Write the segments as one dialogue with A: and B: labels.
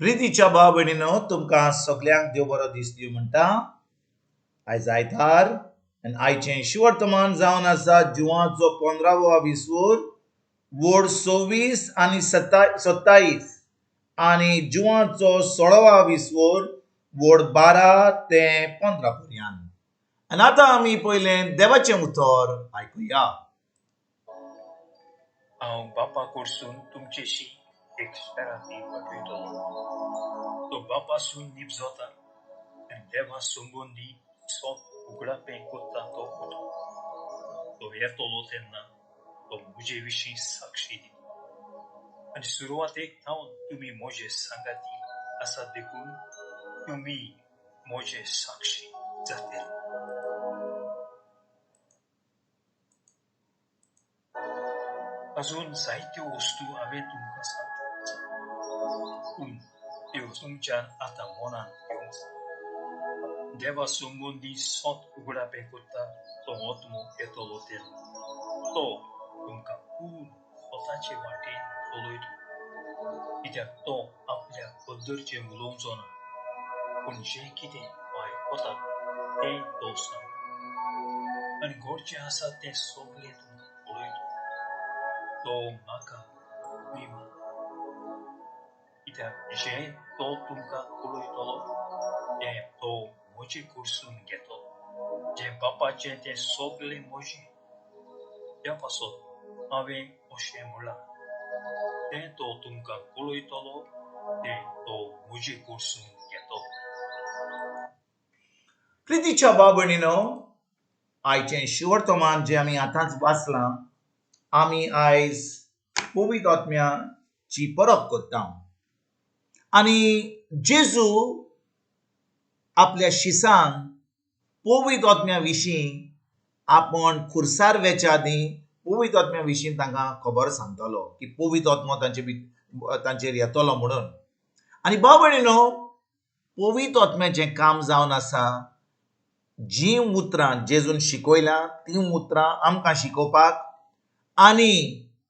A: प्रितीच्या भाव भयणीनो, तुमकां सगल्यांक देव बरो दीस दिवं म्हणटा. आयज आयतार आनी आयचें शिवर्तमान जावन आसा जुवाचो 15वो विसवोर वोड 26 आनी 27 आनी जुवाचो 16वो विसवोर वोड 12 ते 15 पर्यंत. आनी आतां आमी पयलें देवाचें उतर आयकुया.
B: हांव बापा कडसून तुमचेशी एक शेरांती पाठयतलो. तो बापासून निपजता आनी देवा संबंदी सत उगडापें करता तो उतो. तो येतलो तेन्ना तो म्हजे विशीं साक्षी दितलो. आनी सुरवातेक थावन तुमी म्हजे सांगाती आसात देखून तुमी म्हजे साक्षी जातले. अजून जायत्यो वस्तू हांवें तुमकां सांगच्यो आसात, पूण त्यो तुमच्यान आतां मनांत घेवंक जाय. देवा संबंदी सत उगडापें करता तो आत्मो येतलो तेन्ना तो तुमकां पूर्ण स्वताचे वाटेन चलयतलो. कित्याक तो आपल्या पद्दरचें उलोवचो ना, पूण जें कितें तो आयकता तें तो सांगता आनी घडचें आसा तें सगळें तुमकां कळयतलो. तो म्हाका महिमा, कित्याक जें तो तुमकां कळयतलो तें तो म्हजे कडसून घेतलो. जें बापाचें तें सगळें म्हजें. त्या पासत हांवें अशें म्हळां, तें तो तुमकां कळयतलो तें तो म्हजे कडसून घेतलो.
A: प्रितीच्या भाव भयणीनो, आयचें शिवर्तमान जें आमी आतांच वाचलां, आमी आयज पवित्र आत्म्याची परब करता. आनी जेजू आपल्या शिसांक पवित्र आत्म्या विशीं आपण खुर्सार वेच्या आदीं पवित्र आत्म्या विशीं तांकां खबर सांगतालो की पवित्र आत्मो तांचेर येतलो म्हणून. आनी भाव भयणीनो, पवित्र आत्म्याचें काम जावन आसा जीं उतरां जेजून शिकयलां तीं उतरां आमकां शिकोवपाक आनी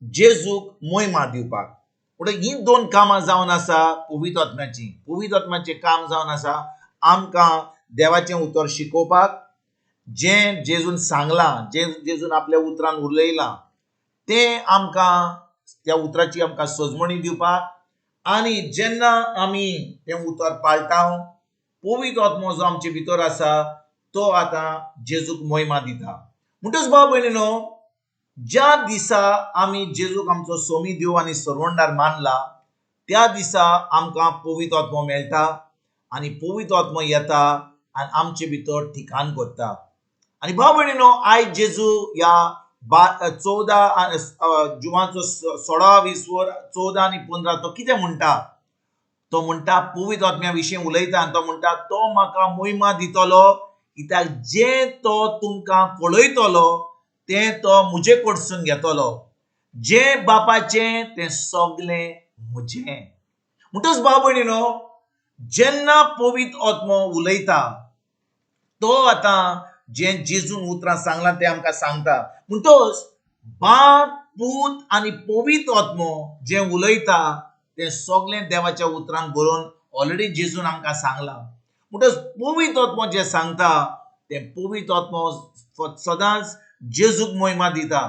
A: जेजूक मोहिमा दिवपाक. म्हणटकीर हीं दोन कामां जावन आसा पवित्र आत्म्याचीं. पवित्र आत्म्याचें काम जावन आसा आमकां देवाचें उतर शिकोवपाक, जें जेजून सांगलां, जें जेजून आपल्या उतरान उलयलां तें आमकां त्या उतराची आमकां सजमणी दिवपाक. आनी जेन्ना आमी तें उतर पाळटा, पवित्र आत्मो जो आमचे भितर आसा तो आतां जेजूक मोहिमा दिता. म्हणटच भाव भयणीनो, ज्या दिसा आमी जेजूक आमचो सोमी देव आनी सरवणदार मानला त्या दिसा आमकां पवित्र आत्मो मेळटा आनी पवित्र आत्मो येता आनी आमचे भितर ठिकाण करता. आनी भाव भयणीनो, आयज जेजू ह्या 14 जुवाचो 16 20 14 आनी 15 तो कितें म्हणटा? तो म्हणटा पवित्र आत्म्या विशीं उलयता आनी तो म्हणटा तो म्हाका मोहिमा दितलो, कित्याक जें तो तुमकां कळयतलो तें तो म्हजे कडसून घेतलो, जें बापाचें तें सगळें म्हजें. म्हणटच भाव भयणीनो, जेन्ना पवित्र आत्मो उलयता तो आतां जें जेजून उतरां सांगलां तें आमकां सांगता. म्हणटच बाप, पूत आनी पवित्र आत्मो जें उलयता तें सगळें देवाच्या उतरान बरोवन ऑलरेडी जेजून आमकां सांगलां. म्हणटच पवित्र आत्मो जें सांगता तें पवित्र आत्मो सदांच जेजूक मोहिमा दिता,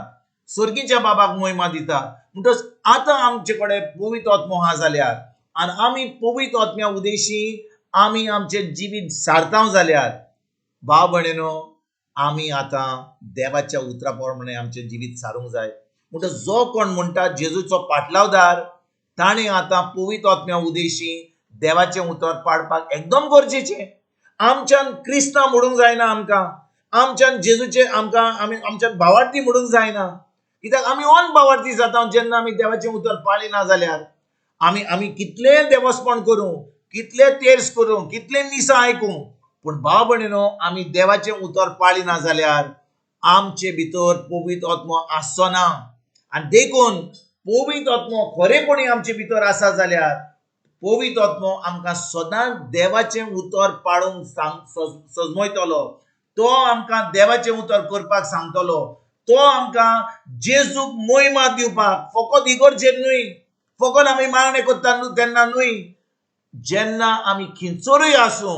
A: सर्गीच्या बाबाक मोहिमा दिता. म्हणटच आतां आमचे कडेन पवित्र आत्मो आहा जाल्यार आनी आमी पवित्र आत्म्या उदेशी आमी आमचें जिवीत सारता जाल्यार भाव भयणीनो, आमी आतां देवाच्या उतरा प्रमाणे आमचें जिवीत सारूंक जाय. म्हणटच जो कोण म्हणटा जेजूचो पाटलावदार ताणें आतां पवित्र आत्म्या उदेशी देवाचें उतर पाळपाक एकदम गरजेचें. आमच्यान क्रिस्तांव म्हणूंक जायना, आमकां आमच्यान जेजूचे आमकां आमी आमच्यान भावार्थी म्हणूंक जायना, कित्याक आमी अनभावार्थी जाता जेन्ना आमी देवाचें उतर पाळिना जाल्यार. आमी आमी कितलें देवस्पण करूं, कितले तेर्स करूं, कितले मिसां आयकूं, पूण भाव भयणीनो, आमी देवाचें उतर पाळिना जाल्यार आमचे भितर पवित्र आत्मो आसचो ना. आनी देखून पवित्र आत्मो खरेपणी आमचे भितर आसा जाल्यार पवित्र आत्मो आमकां सदांच देवाचें उतर पाळूंक सजमयतलो. तो आमकां देवाचें उतर करपाक सांगतलो, तो आमकां जेजूक मोहिमा दिवपाक, फकत इगर्जेर न्हय, फकत आमी मागणें करता तेन्ना न्हय, जेन्ना आमी खिंचरूय आसूं,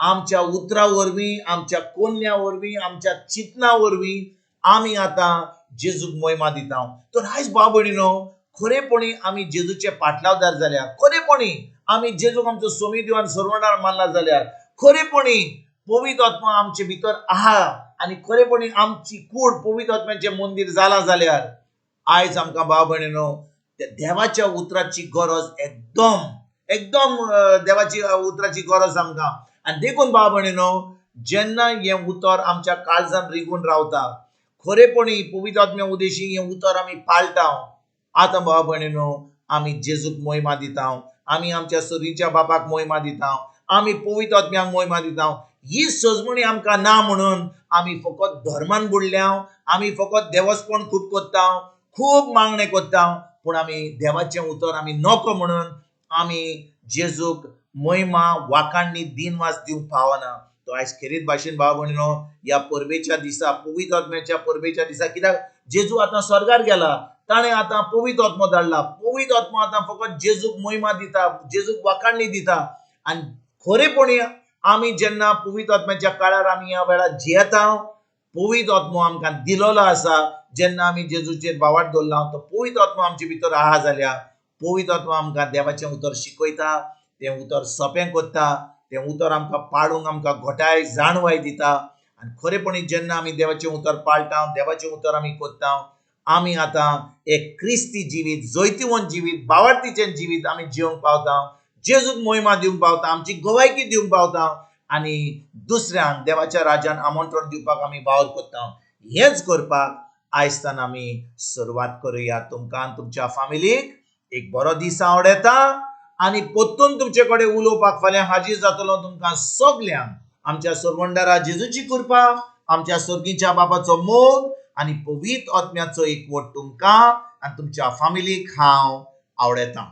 A: आमच्या उतरां वरवीं, आमच्या कोन्या वरवीं, आमच्या चिंतना वरवीं आमी आतां जेजूक मोहिमा दिता. तर आयज भाव भयणीनो, खरेपणी आमी जेजूचे पाटलावदार जाल्यार, खरेपणी आमी जेजूक आमचो सोमी दिवान सर्वणार मानला जाल्यार, खरेपणी पवित्र आत्मा आमचे भितर आहा आनी खरेपणी आमची कूड पवित्र आत्म्याचें मंदीर जालां जाल्यार आयज आमकां भाव भयणीनो त्या देवाच्या उतराची गरज एकदम एकदम देवाची उतराची गरज आमकां. आनी देखून भाव भयणीनो, जेन्ना हें उतर आमच्या काळजान रिगून रावता, खरेपणी पवित्र आत्म्या उदेशी हें उतर आमी पाळटा, आतां भाव भयणीनो आमी जेजूक मोहिमा दिता, आमी आमच्या सरीच्या बापाक मोहिमा दिता, आमी पवित्र आत्म्याक मोहिमा दिता. ही सजमणी आमकां ना म्हणून आमी फकत धर्मान बुडल्या, आमी फकत देवस्पण खूब करता, खूब मागणें करता, पूण आमी देवाचें उतर आमी नको म्हणून आमी जेजूक मोहिमा वाखाणणी दिनवास दिवंक पावना. तो आयज खेरीत भाशेन भाव भयणीनो, ह्या परबेच्या दिसा, पवित्र आत्म्याच्या परबेच्या दिसा, कित्याक जेजू आतां स्वर्गार गेला, ताणें आतां पवित्र आत्मो धाडला. पवित्र आत्मो आतां फकत जेजूक मोहिमा दिता, जेजूक वाखाणणी दिता. आनी खरेपणी आमी जेन्ना पवित्र आत्म्याच्या काळार आमी ह्या वेळार जियेता, पवित्र आत्मो आमकां दिलोलो आसा. जेन्ना आमी जेजूचेर भावार्थ दवरला तो पवित्र आत्मो आमचे भितर आहा जाल्यार पवित्र आत्मो आमकां देवाचें उतर शिकयता, तें उतर सोंपें करता, तें उतर आमकां पाळूंक आमकां घटाय जाणवाय दिता. आनी खरेपणी जेन्ना आमी देवाचें उतर पाळटा, देवाचें उतर आमी करता, आमी आतां एक क्रिस्ती जिवीत, जैतिवंत जिवीत, भावार्थीचें जिवीत आमी जिवंक पावता, जेजूक मोहिमा दिवंक पावता, आमची गवायकी दिवंक पावता आनी दुसऱ्यांक देवाच्या राज्यान आमंत्रण दिवपाक आमी वावर करता. हेंच करपाक आयजतान आमी सुरवात करुया. तुमकां आनी तुमच्या फामिलीक एक बरो दीस आवडटा आनी परतून तुमचे कडेन उलोवपाक फाल्यां हाजीर जातलो. तुमकां सगल्यांक आमच्या सरवंडारा जेजूची कृपा, आमच्या सर्गीच्या बाबाचो मोग आनी पवित्र आत्म्याचो एकवट तुमकां आनी तुमच्या फामिलीक हांव आवडटा.